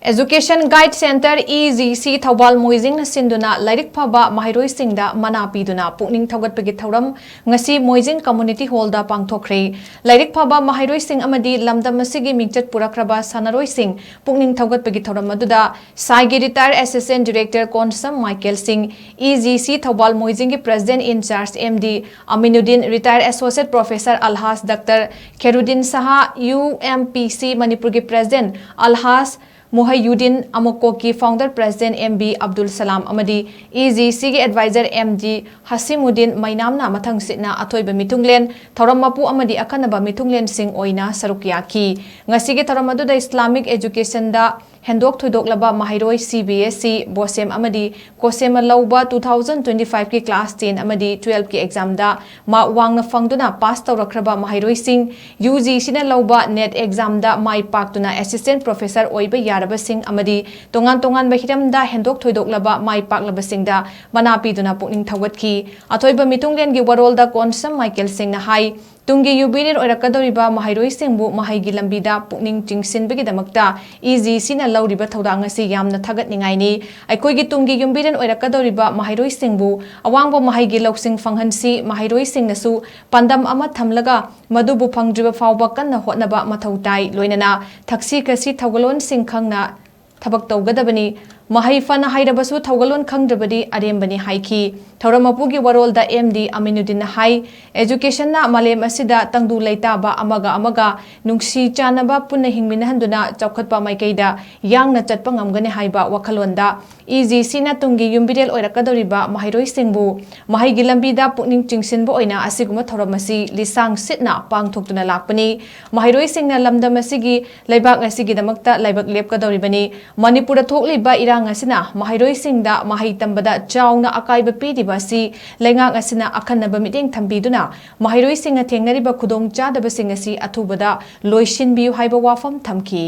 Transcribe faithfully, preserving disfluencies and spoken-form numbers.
Education Guide Center, E G C, Thoubal ꯃꯣꯏꯖꯤꯡꯅ ꯁꯤꯟꯗꯨꯅ ꯂꯥꯏꯔꯤꯛ ꯐꯕ ꯃꯍꯩꯔꯣꯏꯁꯤꯡꯗ ꯃꯅꯥ ꯄꯤꯗꯨꯅ ꯄꯨꯛꯅꯤꯡ ꯊꯧꯒꯠꯄꯒꯤ ꯊꯧꯔꯝ ꯉꯁꯤ ꯃꯣꯏꯖꯤꯡ Community Hallꯗ ꯄꯥꯡꯊꯣꯛꯈ꯭ꯔꯦ꯫ ꯂꯥꯏꯔꯤꯛ ꯐꯕ ꯃꯍꯩꯔꯣꯏꯁꯤꯡ ꯑꯃꯗꯤ ꯂꯝꯗꯝ ꯑꯁꯤꯒꯤ ꯃꯤꯡꯆꯠ ꯄꯨꯔꯛꯈ꯭ꯔꯕ ꯁꯥꯟꯅꯔꯣꯏꯁꯤꯡ ꯄꯨꯛꯅꯤꯡ ꯊꯧꯒꯠꯄꯒꯤ ꯊꯧꯔꯝ ꯑꯗꯨꯗ ꯁꯥꯏꯒꯤ retired assistant director Konsam Michael Singh, E G C Thoubal ꯃꯣꯏꯖꯤꯡꯒꯤ president in charge M D Aminuddin, retired associate professor Alhaj doctor Kheruddin Shah, U M P C ꯃꯅꯤꯄꯨꯔꯒꯤ president ꯑꯜꯍꯥꯖ ꯃꯨꯍꯩꯌꯨꯗꯤꯟ, ꯑꯃꯣꯀꯣꯛꯀꯤ founder president M B Abdul Salam ꯑꯃꯗꯤ E G Cꯒꯤ advisor M D ꯍꯁꯤꯃꯨꯗꯤꯟ ꯃꯩꯅꯥꯝꯅ ꯃꯊꯪꯁꯤꯠꯅ ꯑꯊꯣꯏꯕ ꯃꯤꯊꯨꯡꯂꯦꯟ, ꯊꯧꯔꯝ ꯃꯄꯨ ꯑꯃꯗꯤ ꯑꯈꯟꯅꯕ ꯃꯤꯊꯨꯡꯂꯦꯟꯁꯤꯡ ꯑꯣꯏꯅ ꯁꯔꯨꯛ ꯌꯥꯈꯤ꯫ ꯉꯁꯤꯒꯤ ꯊꯧꯔꯝ ꯑꯗꯨꯗ Islamic Educationꯗ ꯍꯦꯟꯗꯣꯛ ꯊꯣꯏꯗꯣꯛꯂꯕ ꯃꯍꯩꯔꯣꯏ C B S E, BOSEM ꯑꯃꯗꯤ COSEMꯅ ꯂꯧꯕ two thousand twenty fiveꯀꯤ class ten ꯑꯃꯗꯤ twelveꯀꯤ examꯗ mark ꯋꯥꯡꯅ ꯐꯪꯗꯨꯅ pass ꯇꯧꯔꯛꯈ꯭ꯔꯕ ꯃꯍꯩꯔꯣꯏꯁꯤꯡ, U G Cꯅ ꯂꯧꯕ NET examꯗ ꯃꯥꯏ ꯄꯥꯛꯇꯨꯅ assistant professor ꯑꯣꯏꯕ ꯌꯥꯔꯕꯁꯤꯡ ꯑꯃꯗꯤ ꯇꯣꯉꯥꯟ ꯇꯣꯉꯥꯟꯕ ꯍꯤꯔꯝꯗ ꯍꯦꯟꯗꯣꯛ ꯊꯣꯏꯗꯣꯛꯂꯕ ꯃꯥꯏ ꯄꯥꯛꯂꯕꯁꯤꯡꯗ ꯃꯅꯥ ꯄꯤꯗꯨꯅ ꯄꯨꯛꯅꯤꯡ ꯊꯧꯒꯠꯈꯤ꯫ ꯑꯊꯣꯏꯕ ꯃꯤꯊꯨꯡꯂꯦꯟꯒꯤ ꯋꯥꯔꯣꯜꯗ ꯀꯣꯟꯁꯝ ꯃꯥꯏꯀꯦꯜ ꯁꯤꯡꯅ ꯍꯥꯏ, ꯇꯨꯡꯒꯤ ꯌꯨꯝꯕꯤꯔꯦꯜ ꯑꯣꯏꯔꯛꯀꯗꯧꯔꯤꯕ ꯃꯍꯩꯔꯣꯏꯁꯤꯡꯕꯨ ꯃꯍꯩꯒꯤ ꯂꯝꯕꯤꯗ ꯄꯨꯛꯅꯤꯡ ꯆꯤꯡꯁꯤꯟꯕꯒꯤꯗꯃꯛꯇ E G Cꯅ ꯂꯧꯔꯤꯕ ꯊꯧꯗꯥꯡ ꯑꯁꯤ ꯌꯥꯝꯅ ꯊꯥꯒꯠꯅꯤꯡꯉꯥꯏꯅꯤ꯫ ꯑꯩꯈꯣꯏꯒꯤ ꯇꯨꯡꯒꯤ ꯌꯨꯝꯕꯤꯔꯦꯜ ꯑꯣꯏꯔꯛꯀꯗꯧꯔꯤꯕ ꯃꯍꯩꯔꯣꯏꯁꯤꯡꯕꯨ ꯑꯋꯥꯡꯕ ꯃꯍꯩꯒꯤ ꯂꯧꯁꯤꯡ ꯐꯪꯍꯟꯁꯤ꯫ ꯃꯍꯩꯔꯣꯏꯁꯤꯡꯅꯁꯨ ꯄꯥꯟꯗꯝ ꯑꯃ ꯊꯝꯂꯒ ꯃꯗꯨꯕꯨ ꯐꯪꯗ꯭ꯔꯤꯕ ꯐꯥꯎꯕ ꯀꯟꯅ ꯍꯣꯠꯅꯕ ꯃꯊꯧ ꯇꯥꯏ꯫ ꯂꯣꯏꯅꯅ ꯊꯛꯁꯤ ꯈꯥꯁꯤ ꯊꯧꯒꯜꯂꯣꯟꯁꯤꯡ ꯈꯪꯅ ꯊꯕꯛ ꯇꯧꯒꯗꯕꯅꯤ꯫ ꯃꯍꯩ ꯐꯅ ꯍꯩꯔꯕꯁꯨ ꯊꯧꯒꯜꯂꯣꯟ ꯈꯪꯗ꯭ꯔꯕꯗꯤ ꯑꯔꯦꯝꯕꯅꯤ ꯍꯥꯏꯈꯤ꯫ ꯊꯧꯔꯝ ꯃꯄꯨꯒꯤ ꯋꯥꯔꯣꯜꯗ M D ꯑꯃꯤꯅꯨꯗꯤꯟꯅ ꯍꯥꯏ, Educationꯅ ꯃꯥꯂꯦꯝ ꯑꯁꯤꯗ ꯇꯪꯗꯨ ꯂꯩꯇꯥꯕ, ꯑꯃꯒ ꯑꯃꯒ ꯅꯨꯡꯁꯤ ꯆꯥꯟꯅꯕ, ꯄꯨꯟꯅ ꯍꯤꯡꯃꯤꯟꯅꯍꯟꯗꯨꯅ ꯆꯥꯎꯈꯠꯄ ꯃꯥꯏꯀꯩꯗ ꯌꯥꯡꯅ ꯆꯠꯄ ꯉꯝꯒꯅꯤ ꯍꯥꯏꯕ ꯋꯥꯈꯜꯂꯣꯟꯗ E G Cꯅ ꯇꯨꯡꯒꯤ ꯌꯨꯝꯕꯤꯔꯦꯜ ꯑꯣꯏꯔꯛꯀꯗꯧꯔꯤꯕ ꯃꯍꯩꯔꯣꯏꯁꯤꯡꯕꯨ ꯃꯍꯩꯒꯤ ꯂꯝꯕꯤꯗ ꯄꯨꯛꯅꯤꯡ ꯆꯤꯡꯁꯤꯟꯕ ꯑꯣꯏꯅ ꯑꯁꯤꯒꯨꯝꯕ ꯊꯧꯔꯝ ꯑꯁꯤ ꯂꯤꯁꯥꯡ ꯁꯤꯠꯅ ꯄꯥꯡꯊꯣꯛꯇꯨꯅ ꯂꯥꯛꯄꯅꯤ꯫ ꯃꯍꯩꯔꯣꯏꯁꯤꯡꯅ ꯂꯝꯗꯝ ꯑꯁꯤꯒꯤ, ꯂꯩꯕꯥꯛ ꯑꯁꯤꯒꯤꯗꯃꯛꯇ ꯂꯥꯏꯕꯛ ꯂꯦꯞꯀꯗꯧꯔꯤꯕꯅꯤ꯫ ꯃꯅꯤꯄꯨꯔꯗ ꯊꯣꯛꯂꯤꯕ ꯏꯔꯥꯡ ꯑꯁꯤꯅ ꯃꯍꯩꯔꯣꯏꯁꯤꯡꯗ ꯃꯍꯩ ꯇꯝꯕꯗ ꯆꯥꯎꯅ ꯑꯀꯥꯏꯕ ꯄꯤꯔꯤꯕ ꯑꯁꯤ ꯂꯩꯉꯥꯛ ꯑꯁꯤꯅ ꯑꯈꯟꯅꯕ ꯃꯤꯠꯌꯦꯡ ꯊꯝꯕꯤꯗꯨꯅ ꯃꯍꯩꯔꯣꯏꯁꯤꯡꯅ ꯊꯦꯡꯅꯔꯤꯕ ꯈꯨꯗꯣꯡꯆꯥꯗꯕꯁꯤꯡ ꯑꯁꯤ ꯑꯊꯨꯕꯗ ꯂꯣꯏꯁꯤꯟꯕꯤꯌꯨ ꯍꯥꯏꯕ ꯋꯥꯐꯝ ꯊꯝꯈꯤ꯫